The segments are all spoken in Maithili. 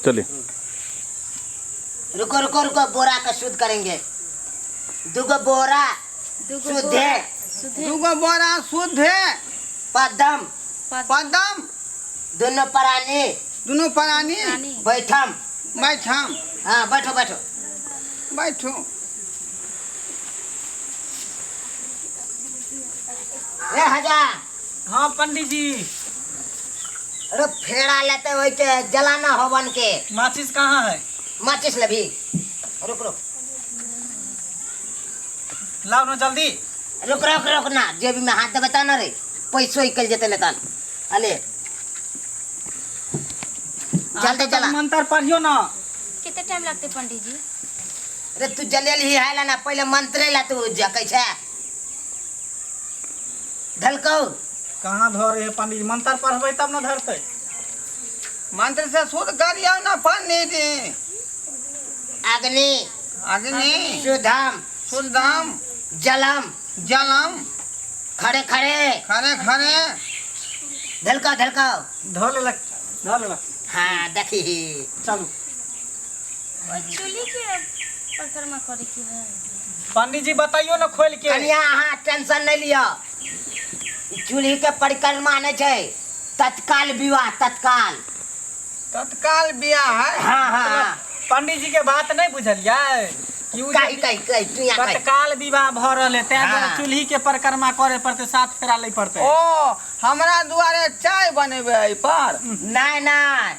चलिए। रुको रुको रुको, बोरा का शुद्ध करेंगे। दुगो बोरा दूगो शुद्ध बोरा है। शुद्ध है। दूगो बोरा शुद्ध है। पदम पदम। दोनों प्राणी। दुनू प्राणी। प्राणी। बैठम। बैठम। हाँ, बैठो बैठो। बैठू। ए हजा। हाँ पंडित जी। अरे फेड़ा लेते हुए के जलाना हवन के। माचिस कहाँ है? माचिस लभी, रुक रुक। लाओ ना जल्दी। रुक रुक रुक ना, जेबी में हाथ दबता ना रे, पैसो निकल जेते ने तान। अले जल्दी चला। मंत्र पढ़ियो ना। कितने टाइम लगते पंडित जी? अरे तू जलेल ही है ना, पहले मंत्रे ला तू जकै छै धलकौ। कहाँ धरे है पंडित जी? मंत्र पढ़बै तब ना धरतै। मंत्र से शुद्ध करियौ ना पंडित जी। अग्नि। अग्नि। शुद्धम। शुद्धम। जलम। जलम। खड़े खड़े। खड़े खड़े। धलकाओ धलकाओ। धो लेलक, धो लेलक। हाँ देखी। चलू। चूल्ही के परिक्रमा करे के है। पंडित जी बताइयो ना खोल के। कनिया अहाँ टेंशन नहीं लिअ, ई चूल्ही के परिक्रमा नहीं छै, तत्काल विवाह, तत्काल। तत्काल बियाह है। हाँ हाँ हाँ। पंडित जी के बात नहीं बुझलियै कि उ जे कही कही कही, तू यहाँ कही। तत्काल विवाह भऽ रहल है, तें दुआरे चूल्ही के परिक्रमा करे पड़तै, सात फेरा लै पड़तै। ओ हमरा दुआरे चाय बनेबै एहि पर? नहीं नहीं,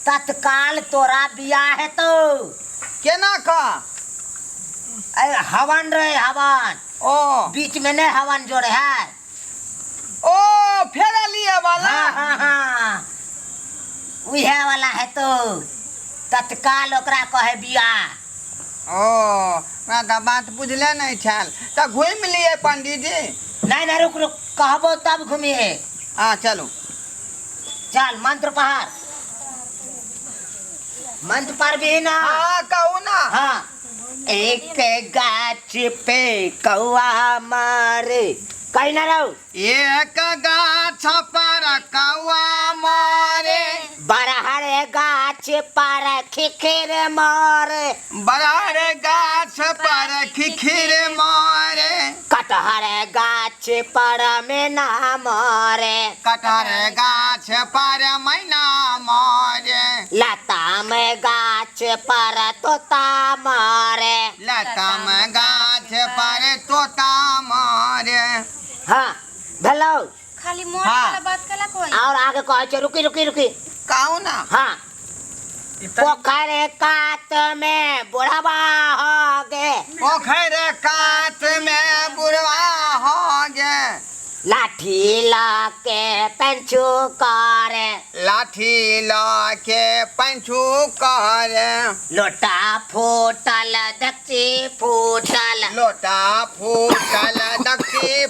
तत्काल तोरा बियाह हेतौ। केना का? अरे हवन रे हवन। ओ बीच में नहीं हवन जोड़े है। ओ फेरा लिया वाला। हाँ हाँ हाँ, उहे वाला है तो तत्काल ओकरा कहे बियाह। ओ हमरा तऽ बात बुझले नहीं छल, तऽ घुमि लिए पंडित जी। नहीं नहीं, रुक रुक, कहबो तब घूमिए। हाँ चलू। चल मंत्र पहाड़, मंत्र पर भी ना। हाँ कहू ना। हाँ, एक गाछ पे कौआ मारे, कहीं ना रहो। एक गाछ पर कौआ मारे। बरहर गाछ पर खिखिर मारे। बरहर गाछ पर खिखिर मारे। कटहर गाछ पर मैना मारे। कटहर गाछ पर मैना मारे। लताम गाछ पर तोता मारे। लताम गाछ पर तोता मारे। हाँ भेलौ। खाली मोर हाँ। वाला बात कला कोई और आगे कहै छै, रुकी रुकी रुकी। कहू ना। हाँ, पोखर कात में बुढ़वा हो गे। पोखर कात में बुढ़वा हो गे। लाठी ला के पंचू करे। लाठी ला के पंचू करे। लोटा फूटल दक्षी फूटल। लोटा फूटल दक्षी